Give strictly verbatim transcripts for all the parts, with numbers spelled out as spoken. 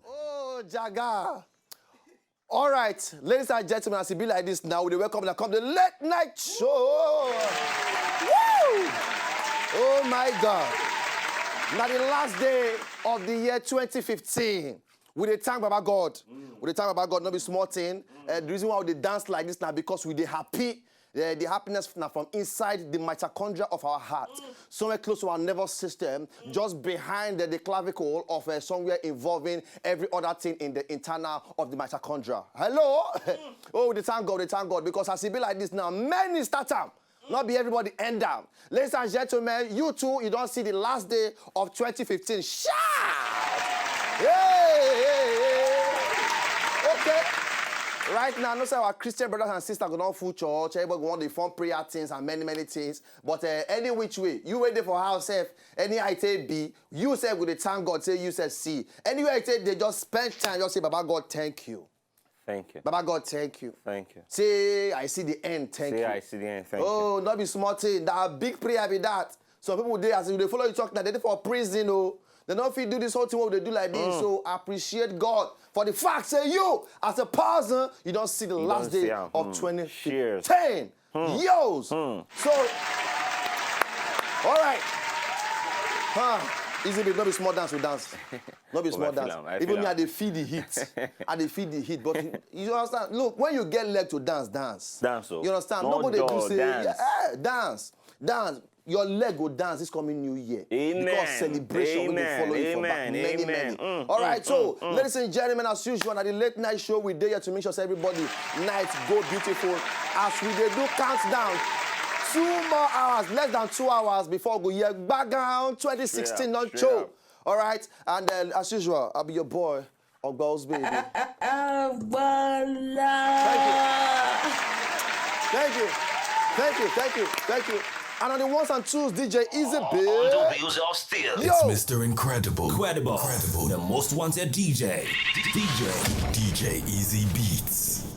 Oh, Jaga. All right, ladies and gentlemen, as it be like this now, we dey welcome una come the late night show. Woo! Oh my God. Now the last day of the year twenty fifteen. We dey thank Baba God. We dey thank Baba God, no be small thing. Uh, the reason why we dey dance like this now because we dey happy. Uh, the happiness na from inside the mitochondria of our heart, somewhere close to our nervous system, just behind the, the clavicle of uh, somewhere involving every other thing in the internal of the mitochondria. Hello? Oh, we dey thank God, we dey thank God, because as e be like this now, many start am. Not be everybody end am. Ladies and gentlemen, you too, you don see the last day of twenty fifteen. Shout! Hey, hey, hey. Okay. Right now, no say our Christian brothers and sisters go don full church. Everybody go wan dey form prayer things and many, many things. But uh, any which way, you wey dey for house sef, any I take be, you sef go dey thank God, say you sef see. Anywhere I take dey just spend time, just say, "Baba God, thank you." Thank you. Baba God, thank you. Thank you. Say, "I see the end, thank Say you." I see the end. Thank you. Oh, no be small thing. That big prayer be that. Some people dey as they follow you talk now, they dey for prison, oh. They don't fit do this whole thing what they do like this. So appreciate God for the fact say you, as a person, you don't see the last see day am. of Hmm. twenty fifteen. Cheers. Yos. So, all right. Huh. Easy, babe. No be small dance we dance. No be small I feel dance. am, I Even feel me, I am. dey feel the heat. I dey feel the heat. But you, you understand? Look, when you get leg to dance, dance. Dance, oh. You understand? No Nobody go dull, say, dance. "Yeah, dance, dance." Your leg go dance this coming new year. Amen. Because celebration will Amen. follow you for back Amen. many, Amen. many. Mm, All mm, right, so mm, mm. Ladies and gentlemen, as usual, at the late night show, we dey here to make sure say everybody night go beautiful. As we dey do countdown, two more hours, less than two hours before we go here. Back down, twenty sixteen Straight up, don straight show. Up. All right, and uh, as usual, I'll be your boy, Ogba's baby. Agbala. Thank you. Thank you. Thank you. Thank you. And on the ones and twos, D J Easy Big. On the wheels of steel. Yo. It's Mister Incredible. Incredible. Incredible. The most wanted D J. D J. D J Easy Beats.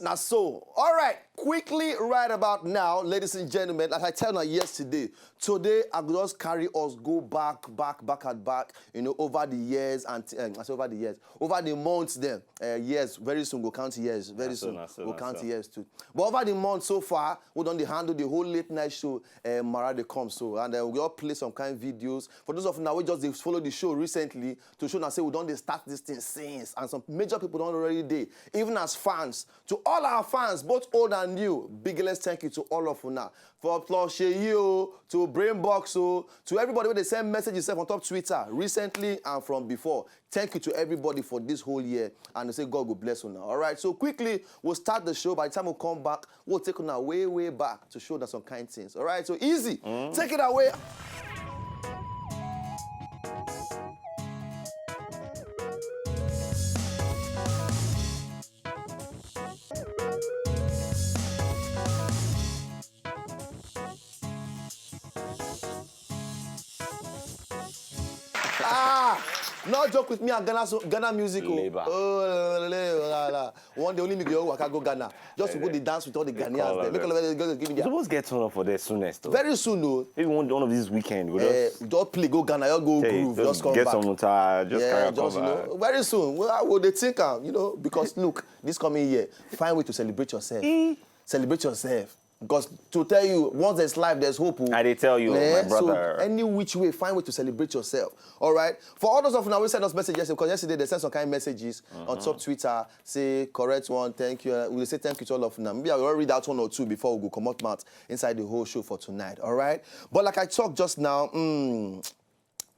Now, so, all right, quickly right about now, ladies and gentlemen, as I tell you yesterday, today I go just carry us go back, back, back and back, you know, over the years and um, I say over the years, over the months then, uh, years, very soon go count years, very Na so, soon na so, go na count so. years too. But over the months so far, we don dey handle the whole late night show, uh, Mara dey come so, and uh, we all play some kind videos. For those of now we just dey follow the show recently to show now say we don dey start this thing since, and some major people don already dey, even as fans. To all our fans, both old and new, biggest thank you to all of una. For Plus Sheyi o, to Brainbox o, to everybody wey dey send messages sef on top Twitter recently and from before. Thank you to everybody for this whole year, and we say God go bless una. All right, so quickly we'll start the show. By the time we come back, we'll take una way way back to show una some kind things. All right, so Easy, take it away. Ah, no joke with me and Ghana, so, Ghana music. Oh. Labour. Oh, la, la, la. One day only me go waka go Ghana just to go dey dance with all the Ghanaians Call there. them. Make all of them go give me You their. Suppose get turn up for there soonest though. Very soon, though. Maybe one, one of these weekend. Go Eh, just just play, go Ghana, just go Hey, groove, just just come get back. some water, just Yeah, carry just you cover. Know, very soon. Well, I will dey think am, you know, because look, this coming year, find way to celebrate yourself. Celebrate yourself. Because to tell you, once there's life, there's hope. Oh. I dey tell you, Eh, my brother. So any which way, find way to celebrate yourself. All right. For all those of now we send us messages yesterday, because yesterday they sent some kind of messages on top Twitter. Say correct one, thank you. Uh, we say thank you to all of them. Maybe I will read out one or two before we go come out mouth inside the whole show for tonight. All right. But like I talked just now, mm,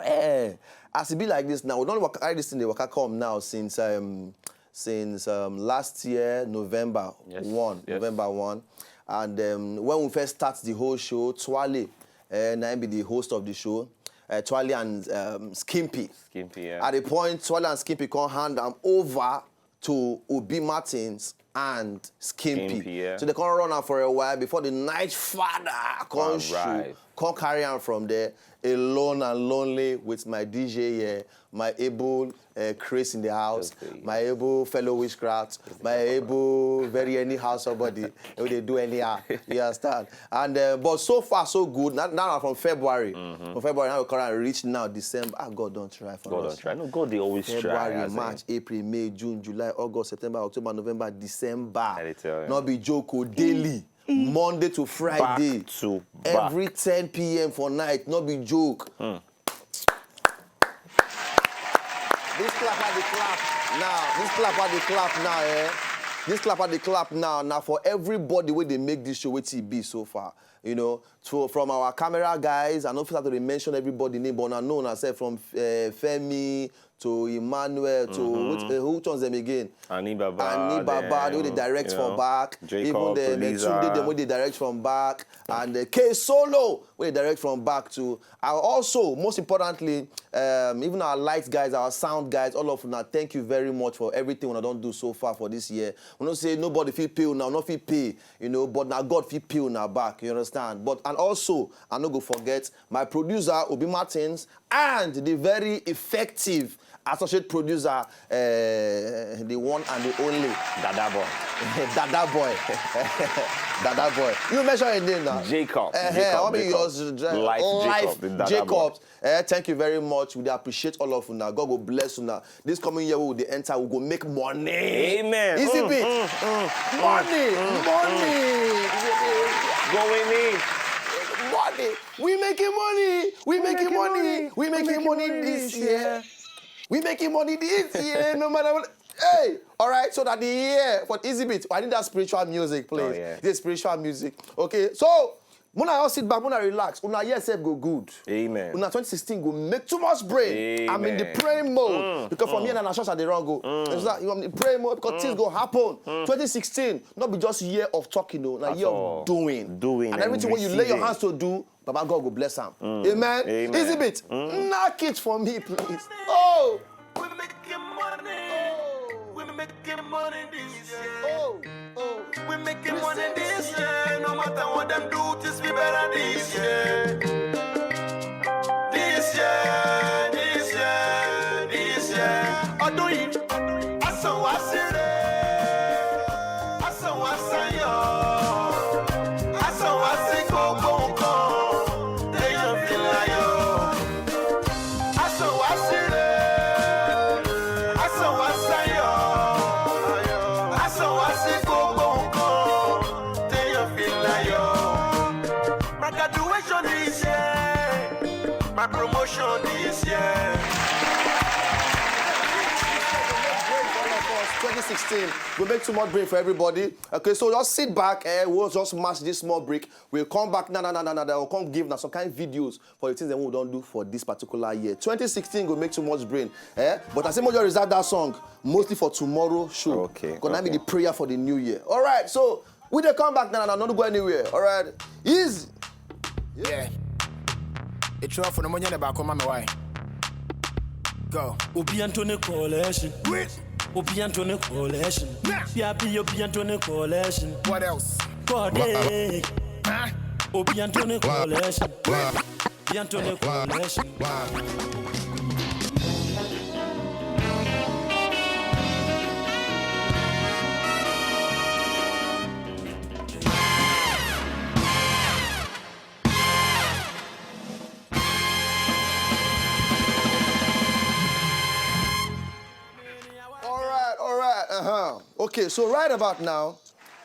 eh, as it be like this now, we don't work. I this thing they work come now since um since um last year November Yes, one, yes. November one. And um, when we first start the whole show, Twale, uh, na him be the host of the show. Uh, Twale and um, Skimpy. Skimpy, yeah. At the point, Twale and Skimpy come hand am over to Obi Martins and Skimpy. Skimpy, yeah. So they come run am for a while before the night father come shoot, come carry am from there. Alone and lonely with my D J here, my able uh, Chris in the house, my able fellow witchcraft, my able very anyhow somebody who they do anyhow. You understand? And uh, but so far so good. Now, now from February, mm-hmm. From February now we come and reach now December. Ah, God don't try for God us. Don't try. No, God they always February, try. February, March, April, May, June, July, August, September, October, November, December. Not be joke, oh, daily. Monday to Friday, back to back. Every ten p.m. for night, not be joke. Mm. This clap at the clap now. This clap at the clap now, eh? This clap at the clap now. Now for everybody where they make this show, where T B so far, you know, so from our camera guys, I know if I have to mention everybody name, but I know I said from uh, Femi to Emmanuel to mm-hmm. which, uh, who turns them again? Ani Baba. Ani Baba, them, they direct you know, from back. Jacob, even the Tunde, them they direct from back. And uh, K Solo, where they direct from back to. And also, most importantly, um, even our light guys, our sound guys, all of now, thank you very much for everything we don't do so far for this year. We don't say nobody feel pay now, not feel pay, you know, but now God feel pay now back, you understand? But and also, I no go forget my producer, Obi Martins, and the very effective associate producer, uh, the one and the only Dada Boy. Dada Boy. Dada Boy. You mention his name now. Jacob. Uh, Jacob, Jacob. Yours, uh, Life, Life Jacob, Jacob. Jacob. Uh, thank you very much. We appreciate all of you now. God will bless you now. This coming year we will enter, we go make money. Amen. Easy mm, beat. Mm, mm, money, mm, money, mm. Going in. Money. We making money. We, we making, making money. Money. We making, we making money, money this year. Year. We making money this year, no matter what. Hey, all right. So that the year for Easy Beat, I need that spiritual music, please. Oh, yeah. This spiritual music. Okay, so when I all sit back, when I relax, when I hear self go good. Amen. When twenty sixteen go make too much brain. Amen. I'm in the praying mode mm, because for mm. me and Anashasha they run go. Mm. It's not, I'm in the praying mode because mm. things go happen. Mm. twenty sixteen, not be just year of talking though, now year all. Of doing. Doing and, and everything when you lay your hands to do, Baba God will bless him. Mm. Amen. Amen. Easy beat. Mm. Knock it for me, please. Oh. We making money. Oh. We making money this year. Oh. Oh. We making money this year. No matter what them do, this be better this year. This year, this year, this year. Ọdún yìí, asan wa sere. Asan wa sayo. Asan wa si gbogbo nǹkan. Téèyàn fi láyọ̀. Asan wa sere. Asan wa sayo. Asan wa si gbogbo nǹkan. Téèyàn fi láyọ̀. My graduation this year. My promotion this year. twenty sixteen, we make too much brain for everybody. Okay, so just sit back, eh, we'll just match this small break. We'll come back, na na na na na. We'll come give now some kind of videos for the things that we don't do for this particular year. twenty sixteen go make too much brain, eh? But I say more reserve that song mostly for tomorrow show. Okay. Because okay. That be the prayer for the new year. All right, so we dey come back now, now, not go anywhere. All right, easy. Yeah. It's rough for the money in the back. Come on, why? Go. Obi Anthony Coalition. Wait. Obi Anthony Coalition. Nah. P I P Obi Anthony Coalition. What else? God, eh. Huh? Obi Anthony Coalition. Wait. Obi Anthony Coalition. All right, all right, uh-huh. Okay, so right about now,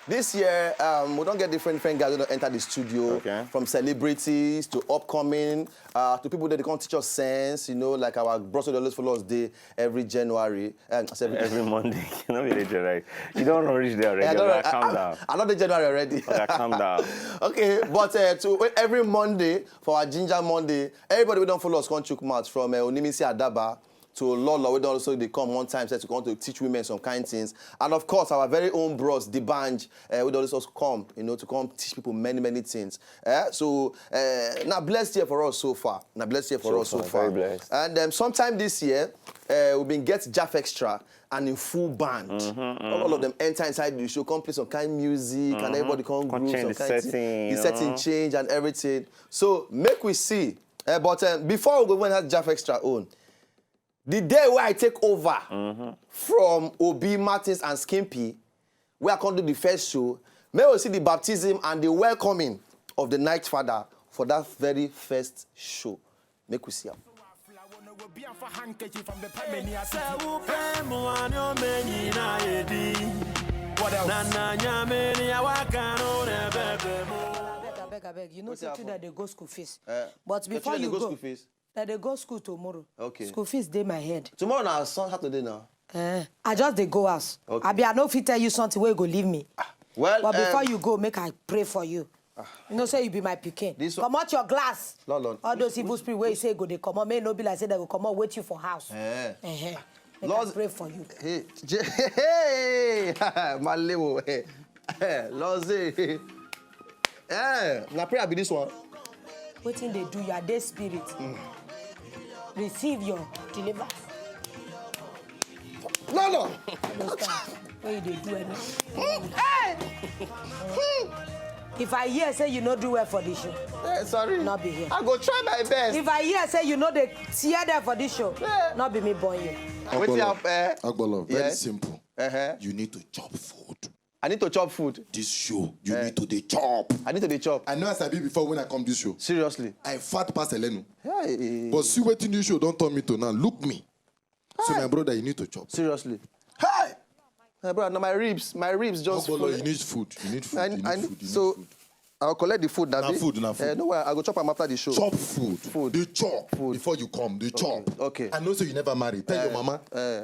this year, um, we don't get different, different guys who don't enter the studio, okay. From celebrities to upcoming, uh, to people that they can't teach us sense, you know, like our bros who always follow us day every January. Um, every, every Monday, you know, really January. You don't reach there already. Yeah, I don't, okay, I, calm I, down. I know the January already. Okay, calm down. Okay, but uh, to, every Monday for our Ginger Monday, everybody we don't follow us, come check out from uh, Onimisi Adaba. to Lolo, wey don also dey come one time, say to come to teach women some kind things. And of course, our very own bros, D'banj, uh, wey don also come, you know, to come teach people many, many things. Eh? So, uh, na blessed year for us so far. Na blessed year for us so far. And um, sometime this year, uh, we been get Jaf Extra and in full band. All, all of them enter inside the show, come play some kind music, and everybody come groove, some kind thing. The setting change and everything. So, make we see. Uh, but um, before we go, when has Jaf Extra own? The day wey I take over from Obi, Martins and Skimpy, wey I come do the first show, make we see the baptism and the welcoming of the Night Father for that very first show. Make we see am. What else? Abeg, abeg, abeg. You know say children dey go school fees. But before you go, dem dey go school tomorrow. Okay. School fees dey my head. Tomorrow na Sun-, Saturday now. Eh, I just dey go house. Okay. Abi I no fit tell you something wey go leave me. Well, but before you go, make I pray for you. You know say you be my pikin. Comot your glass. Lord, Lord. All those evil spirit wey you say go dey comot, make e no be like say dem go comot wait you for house. Eh. Make I pray for you. Hey, Je-, hey, Malewo, hey. Eh, Lord say, eh, na prayer be this one. Wetin dey do you? I dey spirit. Receive your deliverance. No, no. Understand? When you dey do anything. Hey! If I hear say you no do well for the show, eh, sorry, not be here. I go try my best. If I hear say you no dey tear there for this show, eh, not be me born you. Wetin happen, eh? Agbolo, very simple. You need to chop food. I need to chop food. This show, you need to dey chop. I need to dey chop. I know as I be before when I come this show. Seriously. I fat pass Elenu. Hey. But see wetin this show don turn me to now. Look me. So my brother, you need to chop. Seriously. Hey! My brother, na my ribs, my ribs just full. You need food. You need food. I, you need I need food. You so need food. I'll collect the food, na Abi? Food, na food. Eh, no worry, I go chop am after the show. Chop food. Food. Dey chop food before you come. Dey chop. Okay. I know say you never marry. Tell your mama.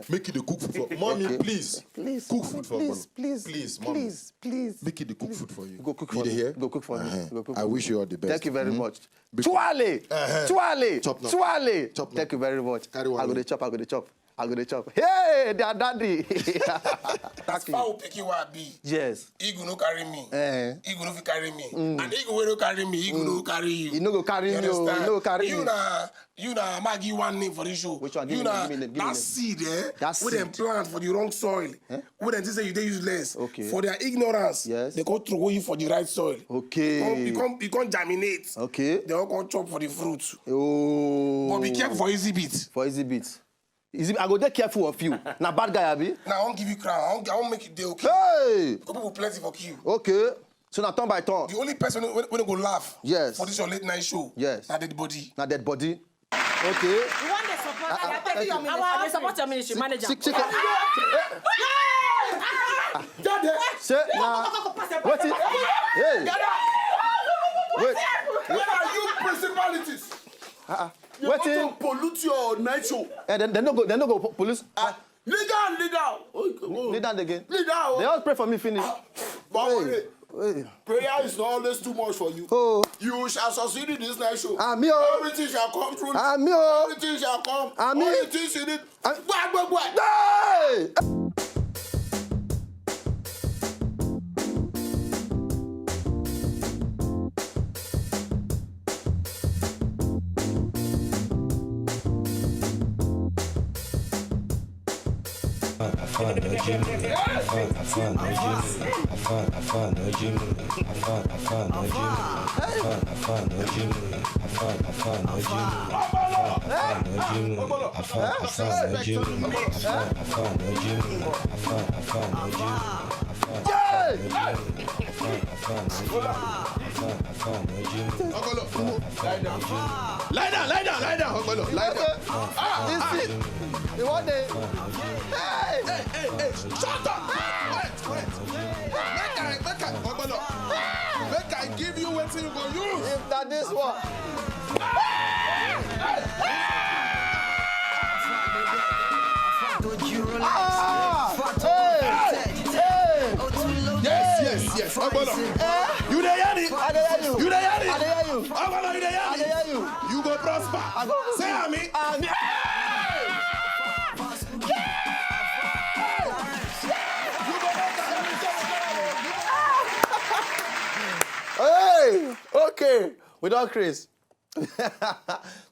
Make you dey cook food for. Mommy, please. Please. Cook food for me. Please, please, please, mommy. Please. Make you dey cook food for you. Go cook for me. You dey hear? Go cook for me. Go cook for me. I wish you all the best. Thank you very much. Tuale! Tuale! Chop now. Tuale! Chop now. Thank you very much. Carry one. I go dey chop, I go dey chop. I go dey chop. Hey, their daddy. As far as pikin wa be. Yes. He go no carry me. Eh. He go no fit carry me. And he go wey no carry me, he go no carry you. He no go carry you. He no go carry you. You na, you na, ma give one name for this show. Which one? Give me name, give me name, give me name. That seed, eh? That seed. Wey dem plant for the wrong soil. Eh? Wey dem think say you dey useless. Okay. For their ignorance, yes, they come throw you for the right soil. Okay. You come, you come, you come germinate. Okay. They all come chop for the fruit. Oh. But be careful for easy beat. For easy beat. Is it, I go dey careful of you. Na bad guy, Abi? Now I wan give you crown. I wan, I wan make you dey okay. Hey! Because people plenty for queue. Okay. So na turn by turn. The only person wey, wey no go laugh, yes, for this your late night show, yes, na dead body. Na dead body. Okay. You wan dey support? Ah, ah, I dey support your ministry. I dey support your ministry, manager. Chick, chick. Say na wetin? Hey. Wait. Where are you principalities? Uh-uh. You want to pollute your night show? Eh, dem, dem no go, dem no go po-, police. Ah, kneel down, kneel down. Oh, oh. Kneel down again. Kneel down. They all pray for me finish. Ah, but wait, wait. Prayer is not always too much for you. Oh. You shall succeed in this night show. Àmín o. Everything shall come through. Àmín o. Everything shall come. Àmín. All the things you need. Hey! Lie down, lie down, lie down, Ogbolo, lie down. Ah, this thing, the one day. Hey! Hey, hey, hey, shut up! Wait, wait. Make I, make I, Ogbolo. Make I give you wetin you go use. If na this one. Ah! Hey! Hey! Yes, yes, yes. Ogbolo. Eh? You dey hear me? I dey hear you. You dey hear me? I dey hear you. Ogbolo, you dey hear me? I dey hear you. You go prosper. I go. Say àmín. Àmín. Hey! Okay, we don craze. So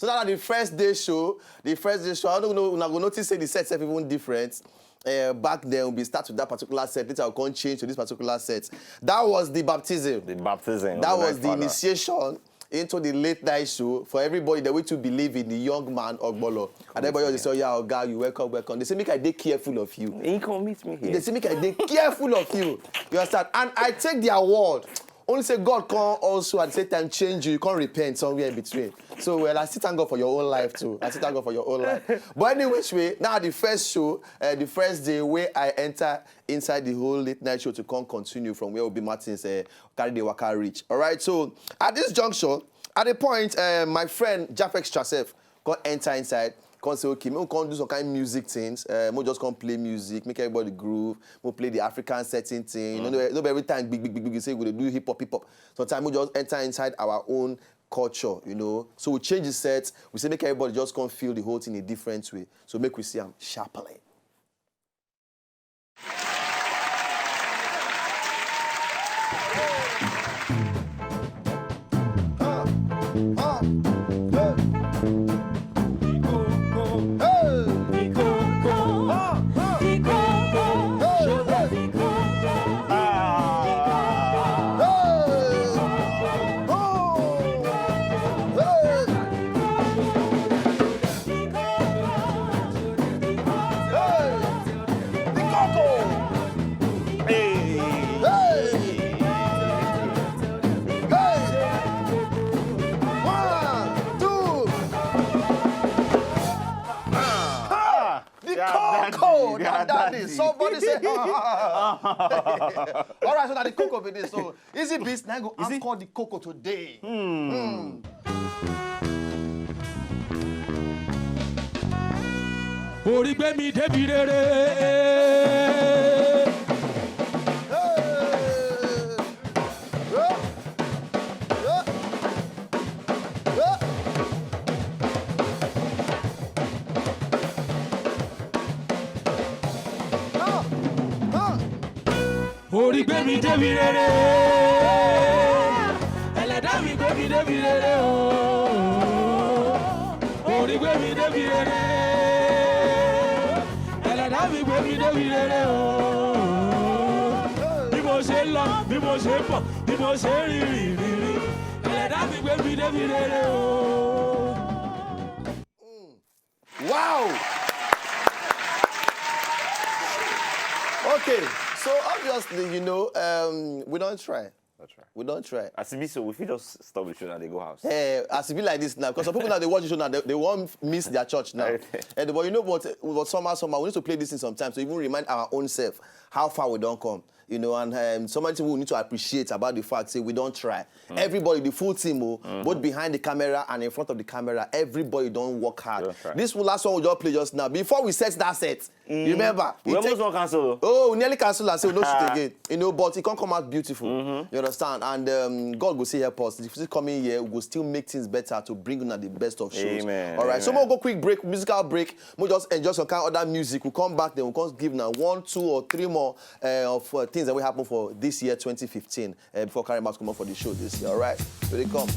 that na the first day show. The first day show. I don't know. Una go notice say the set sef even different. Uh, back then we start with that particular set. Later we come change to this particular set. That was the baptism. The baptism. That of was the Father. Initiation into the late night show for everybody that we to believe in the young man Ogbolo. And everybody just say, "Oh yeah, Oga, you welcome, welcome." They say, "Make I dey careful of you." He come meet me here. They say, "Make I dey careful of you." You understand? And I take the award. Only say God can also at the same time change you. You can't repent somewhere in between. So well, I still thank God for your own life too. I still thank God for your own life. But any which way, now the first show, uh, the first day where I enter inside the whole late night show to come continue from where Obi Martins uh, carry the waka reach. All right. So at this junction, at the point, uh, my friend Jafex Trasef come enter inside, come say, "Okay, make we come do some kind of music things. Uh, make we just come play music, make everybody groove, make we play the African setting thing. You know, no be every time big, big, big, big, say we dey do hip hop, hip hop. Sometimes we just enter inside our own culture, you know." So we change the set. We say make everybody just come feel the whole thing in a different way. So make we see am sharply. Hey! Hey! One, two. Ah, the Yeah, coco, daddy, yeah, daddy. daddy. Somebody say, "Ah." All right, so that the coco be this. So Easy Beats now go anchor the coco today. Orí gbé mi débi rere. Orí gbé mi débi rere. Ẹlẹ́dàá mi gbé mi débi rere o. Orí gbé mi débi rere. Ẹlẹ́dàá mi gbé mi débi rere o. Bí mo ṣe ń lọ, bí mo ṣe ń bọ̀, bí mo ṣe ń rìn rìn rìn rìn. Ẹlẹ́dàá mi gbé mi débi rere o. Wow. Okay, so obviously, you know, um, we don't try. That's right. We don't try. As it be so, we fit just stop the show and they go house. Eh, as it be like this now, because some people now they watch the show now, they, they won't miss their church now. Okay. Eh, but you know what? But somehow, somehow, we need to play this thing sometimes to even remind our own self how far we don't come. You know, and um, so many people we need to appreciate about the fact say we don't try. Everybody, the full team, oh, both behind the camera and in front of the camera, everybody don't work hard. Don't try. This one, last one we just play just now. Before we set that set, you remember? We It almost take- not cancel. Oh, we nearly cancel and say we no shoot again. You know, but it can't come out beautiful. You understand? And um, God go see help us. If you see coming here, we go still make things better to bring on the best of shows. Amen. All right. So Amen. We'll go quick break, musical break. We'll just enjoy some kind of other music. We'll come back, then we'll come give now one, two, or three more uh, of uh, things that will happen for this year, twenty fifteen, uh, before carry mask come up for the show this year. All right. So they come.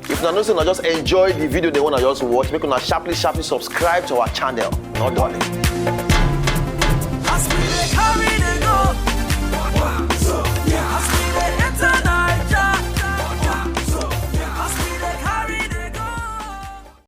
If una know say una just enjoy the video, they wanna just watch, make una sharply, sharply subscribe to our channel. Not darling. As we dey carry